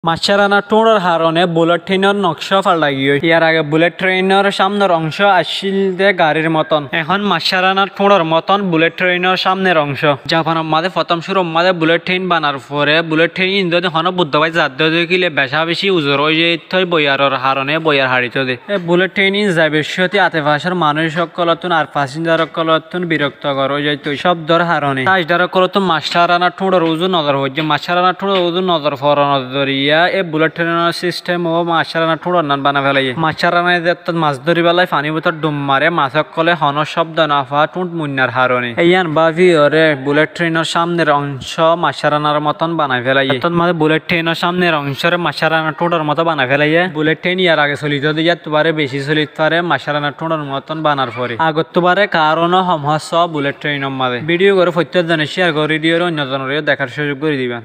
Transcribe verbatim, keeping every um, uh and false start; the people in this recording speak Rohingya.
Maccáranar thúñçor haroné bulet tréinor noksá falda giyói. Yar age bulet tréinor sámnor oñsó accíl de garir moton. Ehón maccáranar thúñçor moton bulet tréinor sámnor oñsó. Japanor mazé fottóm cúrur mazé bulet tréin banar fore bulet tréin ín zodi honó buddó bái zadde dekíle becá becí uzor ói zaitó boiyaror haroné boiyar haçitó de. E bulet tréin ín zaibar cóti ate facór manúic ókkolottún ar fasinjar ókkolottún biroktokor ói zaitó cóbdor haroné. Tácdar ókkolottún maccáranar thúñçor uzu nozor foijjé. Maccáranar thúñçor uzu nozor foronor zoriya e bulet tréinor sísthem ó maccáranar thúñçor nan banai félaiyé. Maccárane zettót mas dóribálla fanír bútore dhum mare, mas ókkolé honó cóbdo nofá thúñçot muinnar haroné. Yían báfiyoré bulet tréinor sámnor oñsó maccáranar moton banai félaiyé. Ettót mazé bulet tréinor sámnor oñsóre maccáranar thúñçor moton banai félaiyé. Bulet tréin yar age solitó de yáttu baré bicí solit faré maccáranar thúñçor moton banar fore. Agottú baré karóno hom hóssó bulet tréinor mazé. Bídiyo goré foittó zone cíyar gorí diyóre oinno zonoré dekár cúzuk gorí diban.